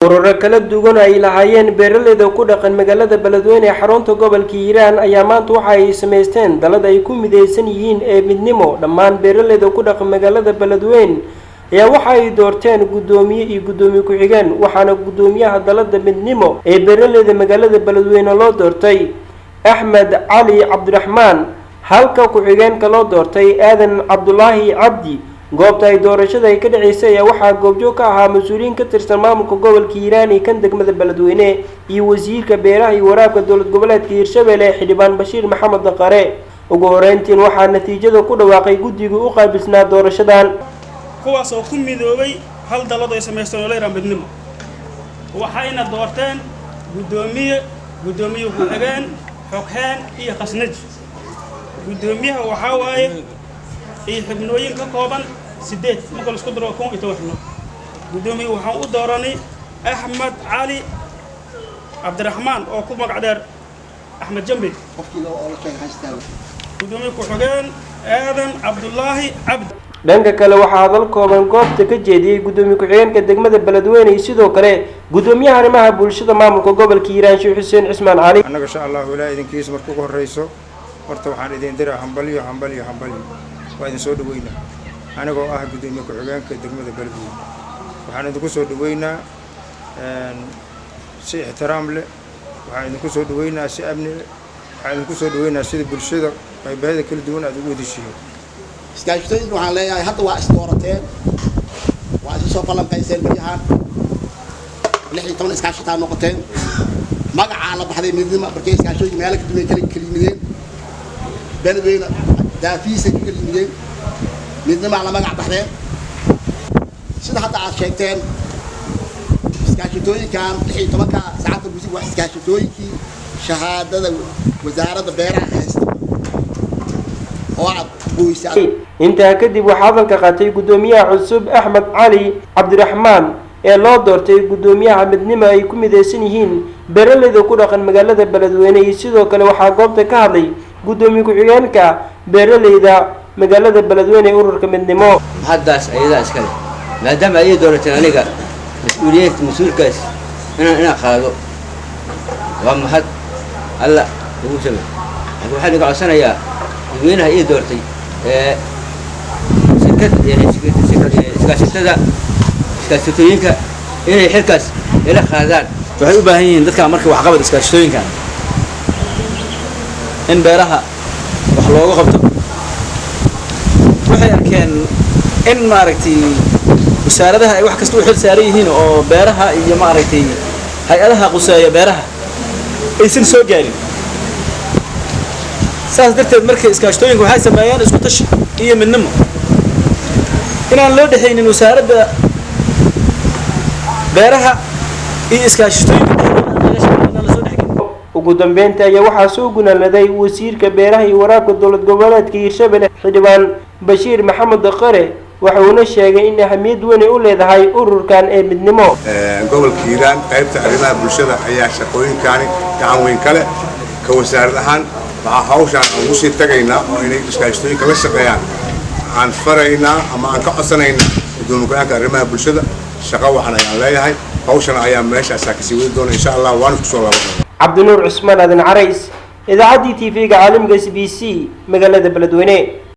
Ururo kala duwan ay lahaayeen beeraleyda ku dhaqan magaalada Beledweyne ee xarunta gobolka Hiiraan ayaa maanta waxa ay samaysteen dalad ay ku mideysan yihiin ee Midnimo. Dhammaan beeraleyda ku dhaqan magaalada Beledweyne ayaa waxa ay doorteen guddoomiye iyo guddoomiye ku-xigeen, waxaana guddoomiyaha dalada Midnimo ee beeraleyda magaalada Beledweyne loo doortay Axmed Cali Cabdiraxmaan, halka ku-xigeenka loo doortay Aadan Cabdulaahi Cabdi. Goobta ay doorashada ay ka dhaceysay ayaa waxaa goobjoog ka ahaa mas-uuliyiin ka tirsan maamulka gobolka Hiiraan iyo kan degmada Beledweyne iyo wasiirka beeraha iyo waraabka dowlad goboleedka Hiirshabelle, Xildhibaan Bashiir Maxamed Daqare. Ugu horeyntiin waxaa natiijada ku dhawaaqay guddiga u qaabilsnaa doorashadan. Kuwaas oo ku midoobay hal dalad ay samaysteen oo la yidhaha Midnimo, waxayna doorteen guddoomiye, guddoomiye ku-xigeen, xogheen iyo khasnaji. Guddoomiyaha waxaa waaye iyo xubnooyin ka kooban 8, marka laisku daro 11 xubnood. Guddoomiye waxaan u dooranay Axmed Cali Cabdiraxmaan oo ku magac dheer Axmed Jambe, guddoomiye ku-xigeen Aadan Cabdulaahi Cabdi. Dhanka kale, waxaa hadal kooban goobta ka jeediyey guddoomiye ku-xigeenka degmada Beledweyne iyo sidoo kale guddoomiyaha arrimaha bulshada maamulka gobolka Hiiraan, Sheekh Xuseen Cismaan Cali. Annaga, insha Allahu, Ilaah idinkiisa, marka ugu horreyso horta waxaan idin diraa hambalyo, hambalyo, hambalyo. Waa idin soo dhaweynaa. Anigoo ah guddoomiye ku-xigeenka degmada Beledweyne, waxaan idinku soo dhaweynaa si ixtiraam leh, waxaan idinku soo dhaweynaa si amni leh, waxaan idinku soo dhaweynaa sida bulshada qaybaheeda kala duwan aad ugu wadashihiin. Iskaashatooyinka waxaan leeyahay, hadda waa isdoorateen, waa isu soo falanqayseen baryahaan, 16 iskaashataa noqoteen. Magacaa la baxday Midnima. Markay iskaashatooyinka meelo ka duwan kala yimideen, Beledweyne daafihiisay ku kala yimideen, Midnimaa la magac baxdeen. Sida hadda aad sheegteen, iskaashatooyinkan 16-ka saacadda musig waa iskaashatooyinkii shahaadada Wasaaradda Beeraha haysta oo aad goysay. Intaa kadib waxaa hadalka qaatay guddoomiyaha cusub, Axmed Cali Cabdiraxmaan, ee loo doortay guddoomiyaha Midnimo ay ku mideysan yihiin beeraleyda ku dhaqan magaalada Beledweyne, iyo sidoo kale waxaa goobta ka hadlay guddoomiye ku-xigeenka beeraleyda magaalada Beledweyne ee ururka Midnimo. Haddaas ayadaa iskale, maadaama ayay doorateen aniga mas-uuliyad, mas-uulkaas inaan qaado waa mahad Alla ugu samey. Laakiin waxaan iga codsanayaa dadweynaha ii doortay ee shirkad iskaashatada, iskaashatooyinka, inay xilkaas ila qaadaan. Waxay u baahan yihiin dadka marka waxqabad iskaashatooyinkan in beeraha wax looga qabto. Waxay arkeen in, maaragtay, wasaaradaha ay wax kasta u xil saaran yihiin oo beeraha iyo, maaragtay, hay-adaha quseeya beeraha aysan soo gaarin. Saas darteed marka iskaashatooyinka waxay sameeyaan isku tashi iyo midnimo, inaan loo dhexaynin Wasaaradda Beeraha iyo iskaashatooyinka dhexdooda lasoo dhexgelin. Ugu dambeynta ayaa waxaa soo gunaanaday wasiirka beeraha iyo waraabka dowlad goboleedka Hiirshabelle, Xildhibaan Bashiir Maxamed Daqare, waxa uuna sheegay in ahamiyad weyn ay u leedahay ururkan ee Midnimo. Gobolka Hiiraan qaybta arrimaha bulshada ayaa shaqooyinkaani gacan weyn kale. Ka wasaarad ahaan waxaa hawshaan aan ugu sii tagaynaa oo inay iskaashatooyinka la shaqeeyaan aan faraynaa ama aan ka codsanaynaa gudoomiye ku-xigeenka arrimaha bulshada. Shaqo wacan ayaan leeyahay, hawshana ayaa meeshaasaa kasii wadi doona, insha Allah, waan isku soo laaban doonaa. Cabdinuur Cusmaan Aadan Carays, idaacaddii TV-ga caalamiga SBC, magaalada Beledweyne.